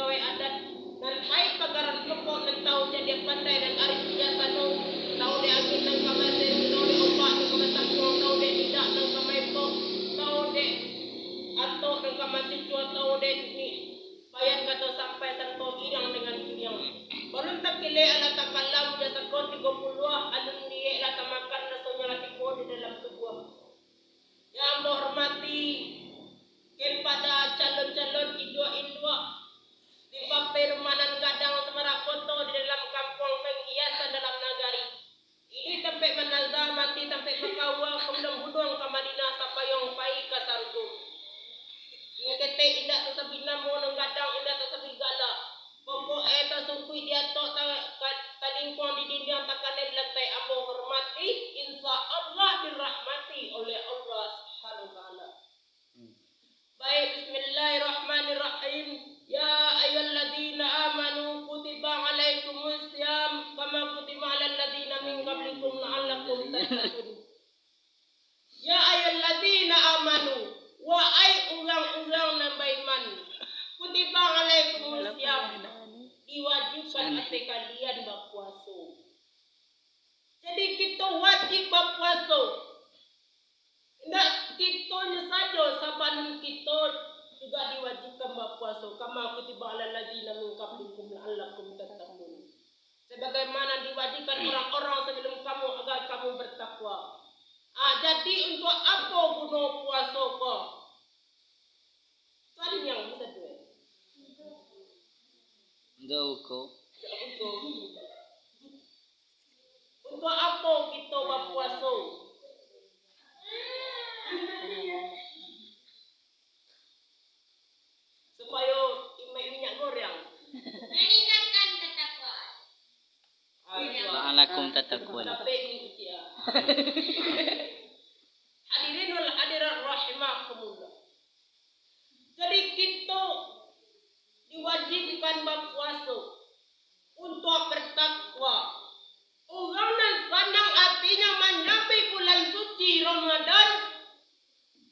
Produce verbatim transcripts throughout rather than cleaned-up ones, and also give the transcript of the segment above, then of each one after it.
Pagawai adat nan pai pagaran pokok, nan tahu cadiak pandai, nan arif bijaksano, tahu dek angin nan ka baseri, tahu dek ombak nan ka batampuang, tahu dek lidak nan ka maepok, tahu dek atok nan ka macucua, tahu dek ni bayat kato sampai, sato iriang dengan kiriang. Balun takilek alah takalam, jasako tigo puluah, alun liyek lah tamakan, rasonyo lah tibo di dalam tubuah. Yang ambo hormati kepada calon-calon induak-induak di paperumanan gadang Samarakoto, di dalam kampuang panghiasan dalam nagari. Ini tampek manazamati, tampek bakaua, kamudian bunuang ka Madinah, sapayuang pai ka sarugo. Nan ketek indak tasabik namo, nan gadang indak tasabik galak. Pokok e tasungkuik di atok, ta-, ka-, talingkuang di dindiang, takanai di lantai, ambo hormati, insya Allah dirahmati oleh Allah Subhanahu wa Ta'ala. Baik, bismillahirrahmanirrahim. Ya ayyuhalladzina amanu kutiba alaikumus siyam kama kutiba alal ladzina min qablikum la'allakum tattaqun. Ya ayyuhalladzina amanu, wahai urang-urang nan baiman, kutiba alaikumus siyam, diwajibkan ateh kalian bapuaso. Jadi, kito wajib bapuaso. Indak kitonyo sajo, sabalun kito juga diwajibkan bapuaso. Kama kutiba alal ladzina min qablikum la'allakum tattaqun. Sebagaimana diwajibkan orang-orang sabalun kamu, agar kamu bertakwa. Ah, jadi, untuak apo guno puaso ko? Tanyang sajo. Jauh ko. Untuak apo kito bapuaso? Supayo imbau minyak goreng. Maningkatkan ketakwaan. La'allakum tattaqun. Hadirin wal hadirat rahimakumullah. Jadi, kito diwajibkan bapuaso untuak bertakwa. Urang nan sanang atinyo manyambi bulan suci Ramadan,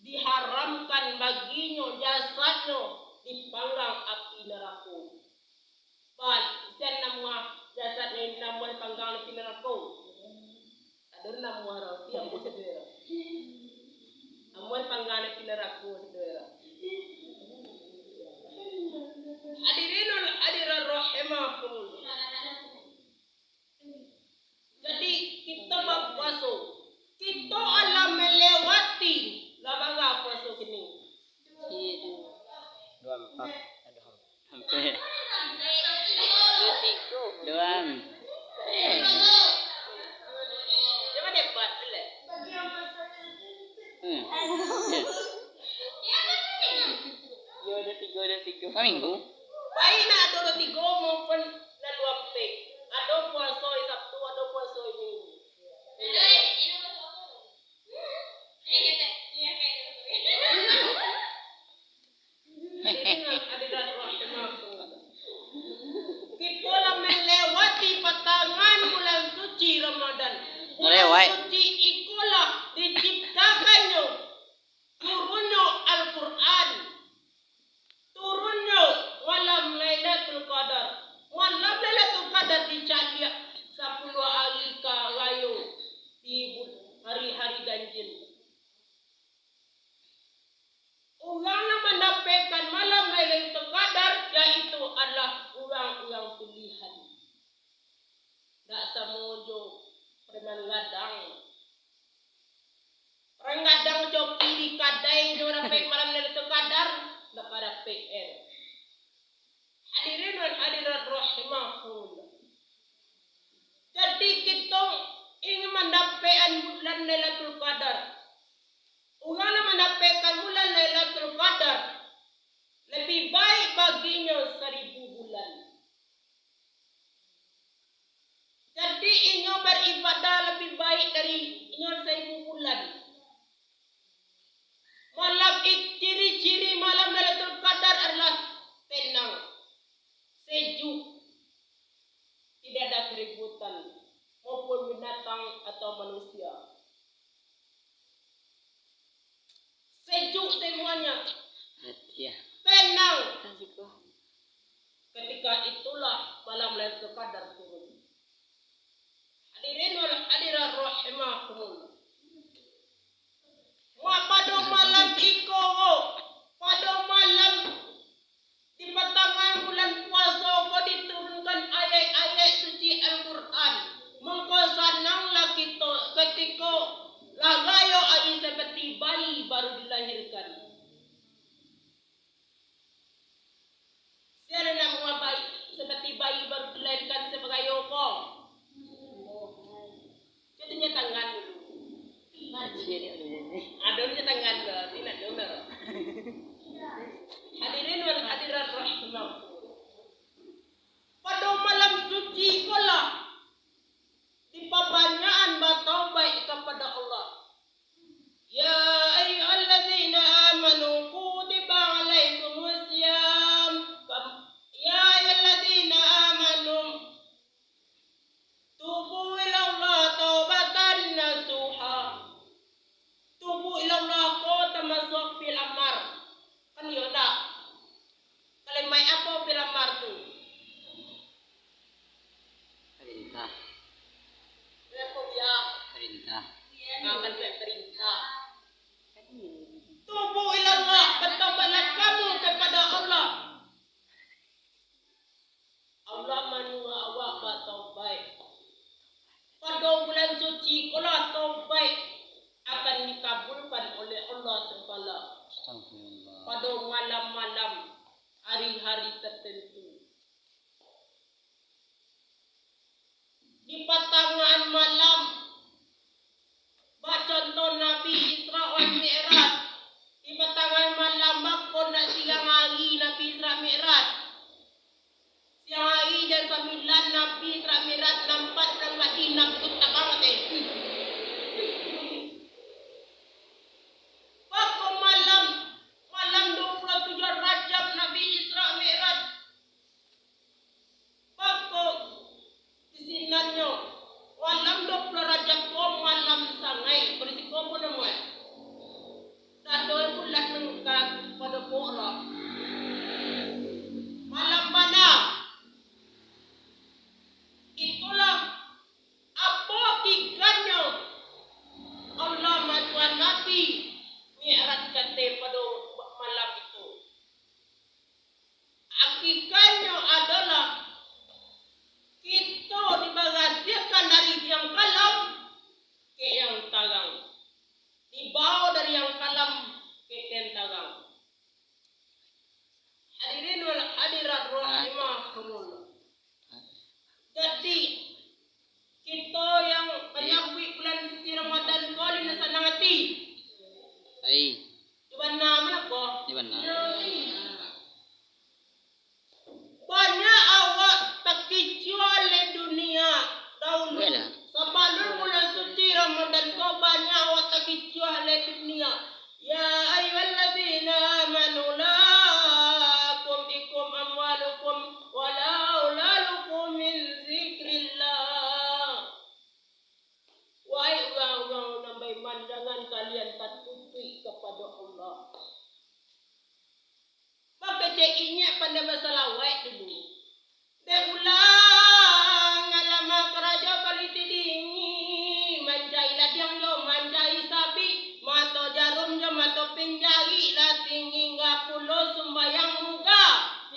diharamkan baginyo jasadnyo dipanggang api narako. Bal, jan namuah jasadnyo namuah dipanggang api narako. Ado namuah roti, ambo sadero. Ambo dipanggang api narako, sadero. Hadirin wal hadirat rahimakumullah. Jadi, kito bapuaso, kito alah melewati, lah bara puaso kini? Dua ampat. Ampek. Dua. Cuba debat dulu. Hmm. Yo, ada tiga, ada tiga. Saminggu. Baik, nak ado tigo maupun lalu ampek. Ado puaso hari Sabtu, ado puaso hari Minggu. Kito lah melewati patangan bulan suci Ramadan. Bulan suci ikolah diciptakannyo turunnyo Al-Quran. Turunnyo malam Lailatul Qadar. Malam Lailatul Qadar dicaliak sapuluah ari ka rayo di bu-, hari-hari ganjil. Urang nan mandapekkan malam Lailatul Qadar, yaitu adalah urang-urang pilihan. Ndak samo jo preman gadang. Preman gadang coki di kadai nyo dapek malam Lailatul Qadar, ndak ka dapek, eh. Hadirin wal hadirat rahimakumullah. Jadi, kito ingin mandapekkan bulan Lailatul Qadar. Urang nan mandapekkan bulan Lailatul Qadar, lebih baik baginyo saribu bulan. Jadi, inyo baribadah lebih baik dari inyo saribu bulan. Malam it-, ciri-ciri malam Lailatul Qadar adalah tenang, sejuk, tidak ada keributan maupun binatang atau manusia. Sejuk semuanya. Iya. Tenang. Asik, oh. Ketika itulah malam Lailatul Qadar turun. Hadirin wal hadirat rahimakumullah. Wa pado malam iko, pado malam di patangan bulan puaso ko diturunkan ayat-ayat suci Al-Quran. Mangko sananglah kito katiko lah rayo ari seperti bayi baru dilahirkan. Sia nan nak mangabari seperti bayi baru dilahirkan sabarayo ko? Cubo tunjuak tangan dulu. Ado tunjuak tangan tu, nanti nak dengar. Hadirin wal hadirat rahimakumullah. Pado malam suci ko lah dipabanyakan bataubaik kapado Allah. Ya ayyuhalladzina amanu kutiba alaikumus siyam. Kam-, ya ayyuhalladzina amanu tubu ilallah taubatan nasuha. Tubu ilallah ko tamasuak fi'il amar. Kan iyo ndak? Kalimat apo fi'il amar tu? Parintah. Apo dia? Parintah. Ah, kalimat parintah. Tubu ilallah, bataubaiklah kamu kapado Allah. Allah manyuruah awak bataubaik. Pado bulan suci ko lah taubaik akan dikabulkan oleh Allah Subhanahu. Astagfirullah. Pado malam-malam, hari-hari tertentu. Di patangahan malam, bak contoh Nabi Isra wal Mi'raj. Di patangahan malam, bako nak siang ari Nabi Isra Mi'raj. Siang ari jam sambilan Nabi Isra Mi'raj, nampak nan mati Nabi tu tabang teh. Bako malam, malam dua puluh tujuh Rajab Nabi Isra Mi'raj. Bako di sinannyo, malam dua puluh Rajab ko malam sangaik, berisiko pun namuah. Dado bulan nangka pado pokok. Malam bana. Itulah apo hakikatnyo Allah manyuruah Nabi mi'raj kate pado malam itu. Hakikatnyo adolah, kito dibarasiahkan dari yang kalam ka yang tarang, dibawo dari yang kalam ka yang tarang. Hadirin wal hadirat rahimakumullah. Jadi, kito yang manyambuik bulan suci Ramadan ko, lai sanang ati? Ai. Di bana mah ko? Di bana. Banyak awak takicuah oleh dunia dahulu. Iyolah. Sabalun bulan suci Ramadan ko, banyak awak takicuah oleh dunia. Ya ayyuhalladzina amanu la tulhikum amwalukum wala auladukum min zikrillah. Wahai urang-urang nan baiman, jangan kalian tatutuik kapado Allah. Mako, cek inyak pandai basalawat dulu. Dek ulang alam karajo kaliti dingi, mancari ladiang jo mancari sabik, mato jarum jo mato pinjarik, lah tinggi ka pulo sumbayang muka.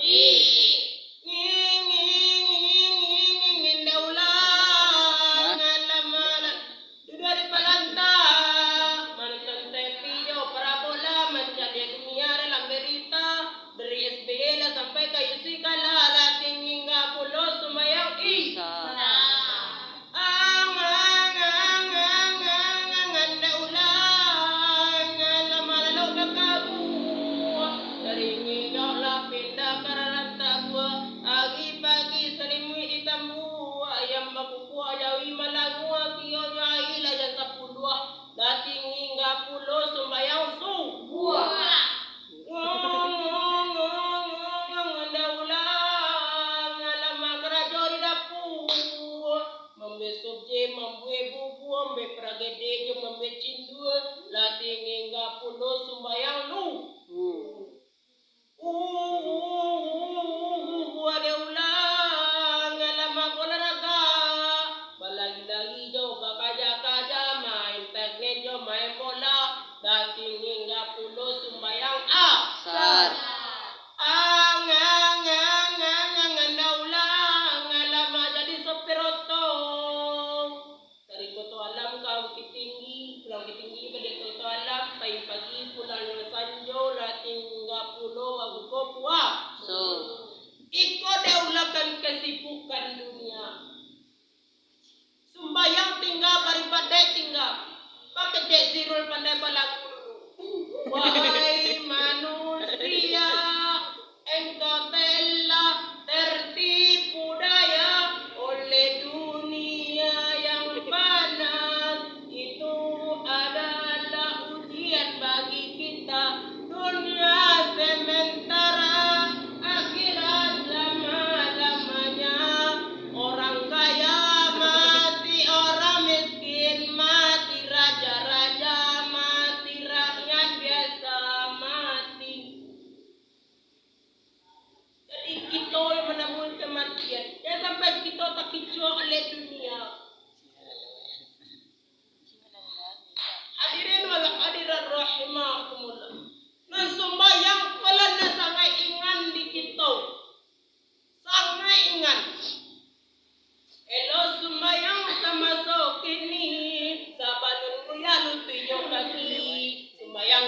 Nging, nging, nging, nging, nging, dek ulang alam. Duduak di palanta, manonton T V jo parabola, mancaliak dunia dalam berita, dari S B Y lah sampai ka Yusri Kala, lah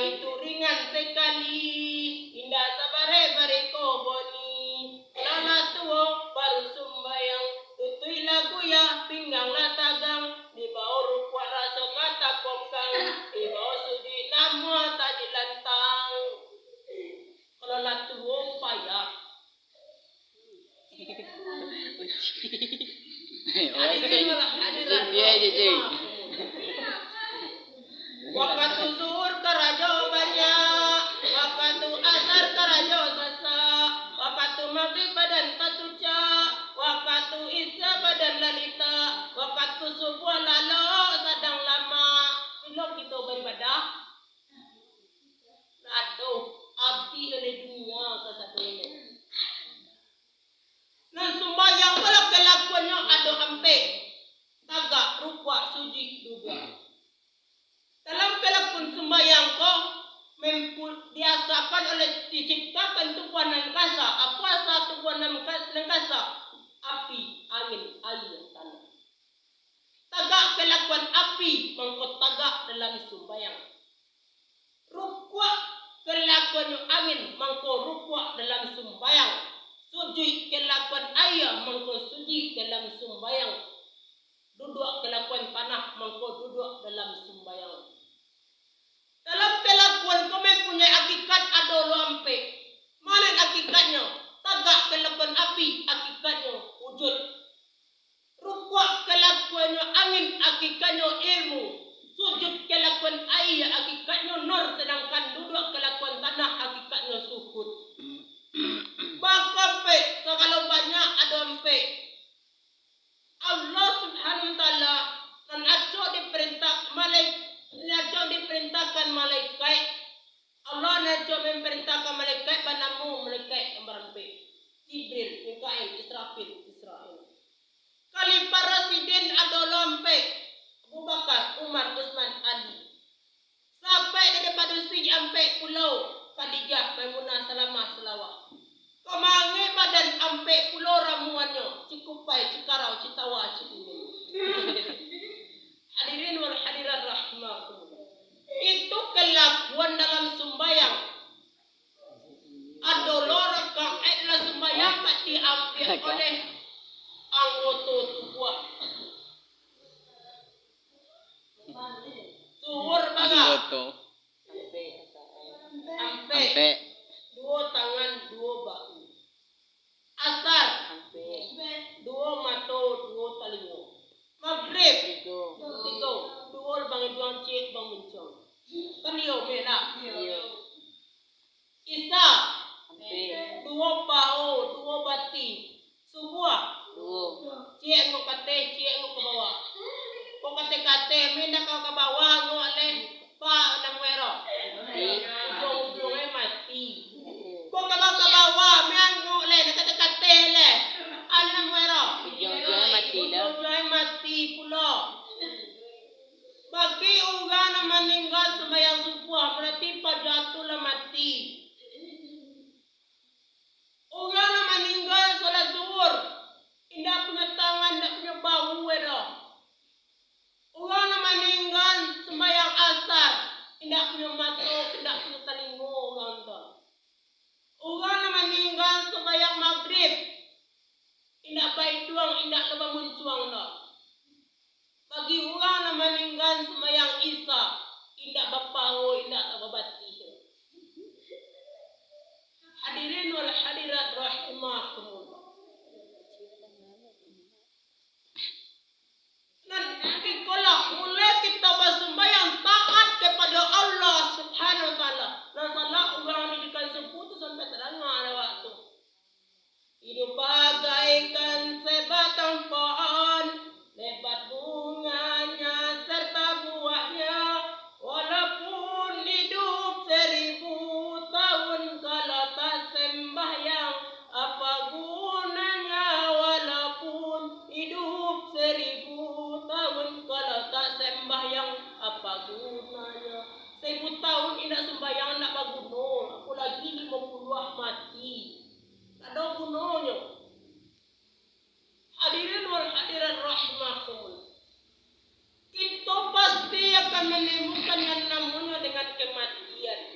Itu ringan sakali, indak sabarek-barek ko boni. Kalau lah tuo, baru sumbayang, lutuik lah guyah, pinggang lah tagang, dibao rukuak raso ka takongkang, dibao sujud namuah tajilantang. Kalau lah tuo, payah. Hadirin wal hadirat. Wakatu zuhur karajo banyak, wakatu asar karajo sasak, wakatu magrib badan tatucak, wakatu isya badan lalita, wakatu subuah lalok sadang lamak. Bilo kito baribadah? Aduh, abih oleh dunia kasadonyo. Nan sumbayang ko lah kalakuannyo ado ampek, tagak, rukuak, sujud, duduak. Dalam kalakuan sumbayang ko, mempu-, diasakan oleh, diciptakan tubuah nan kasa. Apo asa tubuah nan ka-, nan kasa? Api, angin, aia, tanah. Tagak kalakuan api, mangko tagak dalam sumbayang. Rukuak kalakuannyo angin, mangko rukuak dalam sumbayang. Sujuik kalakuan aia, mangko sujuik dalam sumbayang. Duduak kalakuan tanah, mangko duduak dalam sumbayang. Dalam kalakuan ko mempunyai akikat ado lo ampek. Mano akikatnyo? Tagak kalakuan api, akikatnyo wujud. Rukuak kalakuannyo angin, akikatnyo ilmu. Sujud kalakuan aia, akikatnyo nur, sadangkan duduak kalakuan tanah, akikatnyo sukut. Bakampek, sagalo banyak ado ampek. Allah Subhanahu wa Ta'ala nan acok diparentah malaik-, nan acok diparentahkan malaikat. Allah nan acok mamparentahkan malaikat banamo malaikat nan barampek. Jibril, Mikail, Israfil, Israil. Khalifah Rasidin ado lo ampek, Abu Bakar, Umar, Utsman, Ali. Sampai dari padusi ampek pulau, Khadijah, Maimunah, Salamah, Salawah. Kok mangek badan ampek pulau ramuannyo, Cikupai, Cikarau, Citawa, Cilingu. Hadirin wal hadirat rahimakumullah. Itu kalakuan dalam sumbayang. Ado lo rakaat dalam sumbayang tak diambiak oleh anggoto tubuah. Zuhur bara? Anggoto. Ampek. Ampek. Duo tangan, duo bahu. Asar. Ampek. Duo mato, duo talingo. Magrib. Tigo. Tigo. Duo lubang iduang, ciek lubang muncuang. Kan iyo, meh lah. Iyo. Isya. Ampek. Duo paho, duo bati. Subuah. Duo. Ciek angok ka ateh, ciek angok ka bawah. Kok ka ateh, ka ateh, meh ndak ka, ka bawah angok lai. Ba, namuah ro. Mati. Ujuang-ujuang e mati. Kok ka bawah, ka bawah, meh angok lai, ndak ka ateh, ka ateh lai. Alah namuah ro. Ujuang-ujuang e mati dah. Ujuang-ujuang e mati pulo. Bagi urang nan maningga sumbayang subuah, barati paja tu lah mati. Urang nan maningga salat zuhur, indak punyo tangan, indak punyo bahu e doh. Urang nan maningga sumbayang asar, indak punyo mato, indak punyo talingo urang tu. Urang nan maningga sumbayang magrib, indak baiduang, indak lo bamuncuang doh. Bagi urang nan maningga sumbayang isya, indak bapaho, indak lo babati. Hadirin wal hadirat rahimakumullah. Nan ikolah, mulai kita basumbayang taat kepada Allah Subhanahu wa Ta'ala. Nan salah urang didikan subuh tu sampai tadanga awak tu. Hidup bagaikan sebatang pohon, lebat bunganya serta buahnya. Walaupun hidup seribu tahun kalau tak sembahyang, apa gunanya? Walaupun hidup seribu tahun kalau tak sembahyang, apa gunanya? Seribu tahun indak sembahyang, indak baguno, apolagi limo puluah mati. Ado gunonyo. Hadirin wal hadirat rahimakumullah. Kito pasti akan manamukan yang namonyo dengan kematian.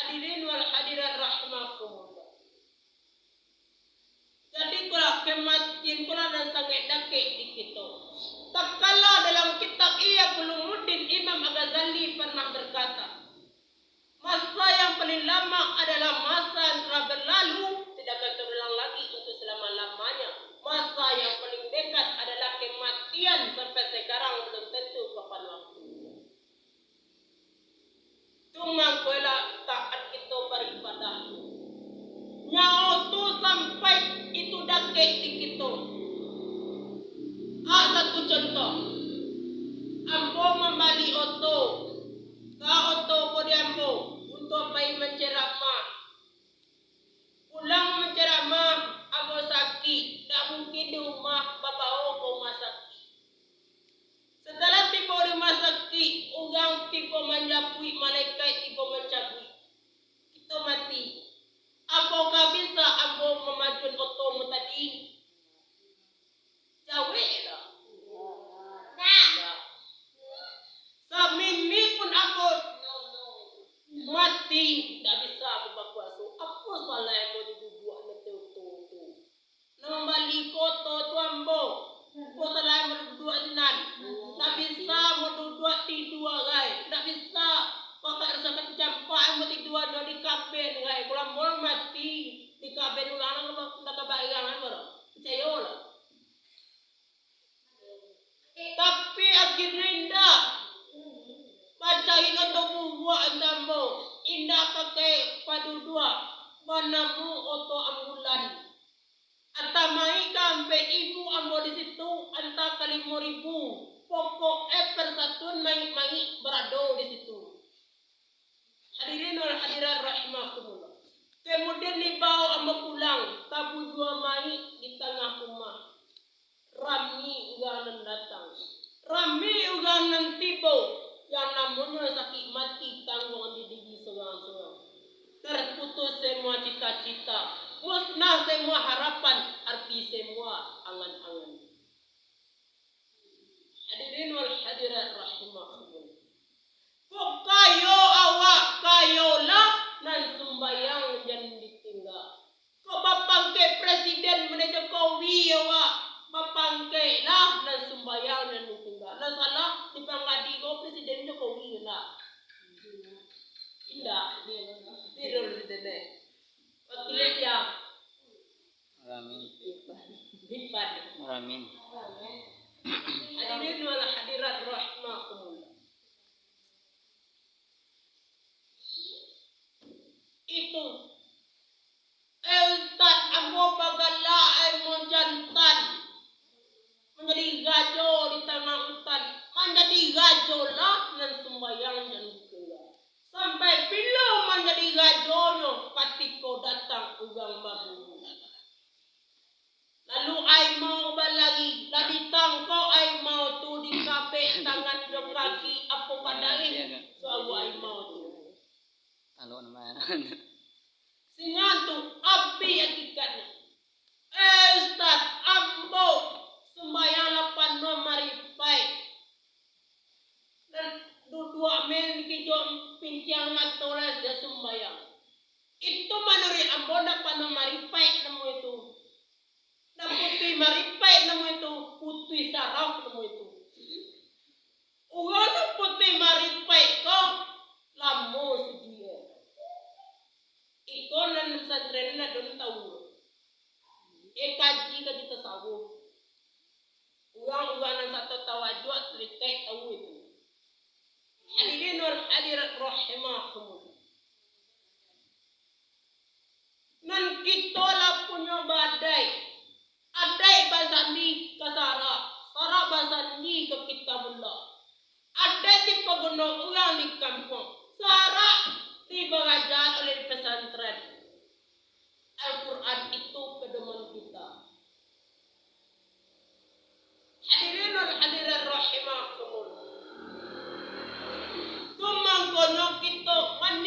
Hadirin wal hadirat rahimakumullah. Jadi, itulah kematian, itulah nan sangaik dakek di kito. Tatkala dalam kitab Ihya Ulumuddin, Imam Al-Ghazali pernah berkata, "Masa yang paling lama adalah masa yang telah berlalu, tidak akan terulang lagi untuk selama-lamanya. Masa yang paling dekat adalah kematian, sampai sekarang belum tentu kapan waktunya." Tu mangkolah taat kito baribadah. Nyawo tu sampai itu dakek di kito. A, satu contoh. Ambo mambali oto. Ka oto ko di ambo, untuak pai manceramah. Pulang manceramah, ambo sakik, ndak mungkin di rumah, babao ka rumah sakik. Satalah tibo di rumah sakik, urang tibo manjapuik, malaikat tibo mancabuik. Kito mati. Apokah bisa ambo mamajuan otomu tadi? Jaweklah. Indak. Samimi pun ambo mati, indak bisa ambo bakuaso. Apo salah ambo diduduak nan oto tu? Nan mambali oto tu ambo. Apo salah ambo duduak sinan? Ndak bisa ambo duduak, tidua gai. Ndak bisa. Pakak rasa kaki campak ambo tidua do di kaben gai. Kalau ambo mati di kaben urang, ndak ka ba-, ndak ka barang ambo doh. Picayolah. Tapi akhirnyo indak. Mancari oto buruak ambo, indak pakai paduduak, banamu oto ambulan. Antah mayik ka ampek ribu ambo di situ, antah ka limo ribu. Pokok e, persatuan mayik-mayik barado di situ. Hadirin wal hadirat rahimakumullah. Kemudian dibao ambo pulang, tabujua mayik di tangah rumah. Rami urang nan datang. Rami urang nan tibo, yang namonyo sakik mati tangguang di diri surang-surang. Terputus semua cita-cita, musnah semua harapan, arti semua angan-angan. Hadirin wal hadirat rahimakumullah. Kok kayo awak, kayolah nan sumbayang jan ditingga. Kok bapangkek presiden model Jokowi awak, bapangkeklah nan sumbayang jan ditingga. Nan salah di pangadi ko presiden Jokowi indak? Indak. Tidur di tene. Wakil siap. Amin. Lipat. Amin. Hadirin wal hadirat rahimakumullah. Itu. Eh, Ustaz, ambo bagala, eh, ambo jantan. Manjadi rajo di tangah utan. Manjadi rajolah nan sumbayang jan ditingga. Sampai bilo manjadi rajonyo, katiko datang urang baburu. Lalu harimau balari, lah ditangkok harimau tu, dikabek tangan jo kaki, apo ka dareh suaro harimau tu. Alok nama. Singan tu, abih hakikatnyo. Eh, Ustaz, ambo sumbayang lapan no maripaik. Nan duduak main kijok pinciang mato lah sia sumbayang. Itu manuruik ambo ndak pano maripaik namo itu. Ndak putuih maripaik namo itu, putuih saraf namo itu. Urang nan putuih maripaik ko lamo sudihnyo. Iko nan pesantren nan ado nan tahu. Eh, kaji, kaji tasawuf. Urang-urang nan sato tawajuak tarikek tahu itu. Hadirin wal hadirat rahimakumullah. Nan kito lah punyo baadaik. Adaik basandi ka sarak, sarak basandi ka Kitabullah. Adaik dipaguno urang di kampuang, sarak dibaraja oleh pesantren. Al-Quran itu pedoman kita. Hadirin wal hadirat rahimakumullah. Tu mangkonyo kito man-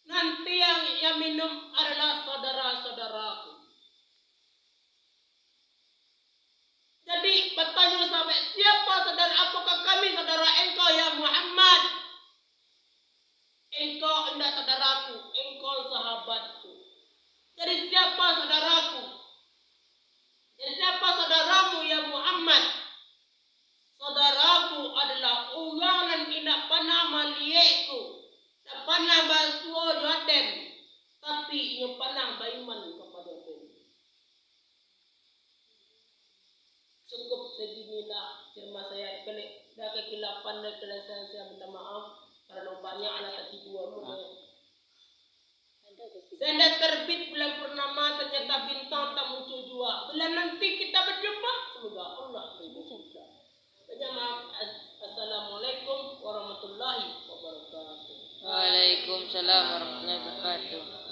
Nanti yang, yang minum adalah saudara-saudaraku. Jadi, batanyo sahabat, "Siapa saudara, apakah kami saudara engkau, ya Muhammad?" "Engkau indak saudaraku, engkau sahabatku." "Jadi, siapa saudaraku?" "Jadi, siapa saudaramu, ya Muhammad?" "Saudaraku adalah urang nan indak panah maliekku, indak panah basuo jo aden, tapi inyo panah baiman kapado aden." Cukup saginilah ceramah saya, kali dah kekilapan dan kesalahan saya minta maaf, karena banyaklah tadi dua mudah. Sanda terbit bulan purnama, ternyata bintang tak muncul jua. Bila nanti kita berjumpa, semoga Allah berjumpa. Banyak maaf. As-, Assalamualaikum warahmatullahi wabarakatuh. Waalaikumsalam warahmatullahi wabarakatuh.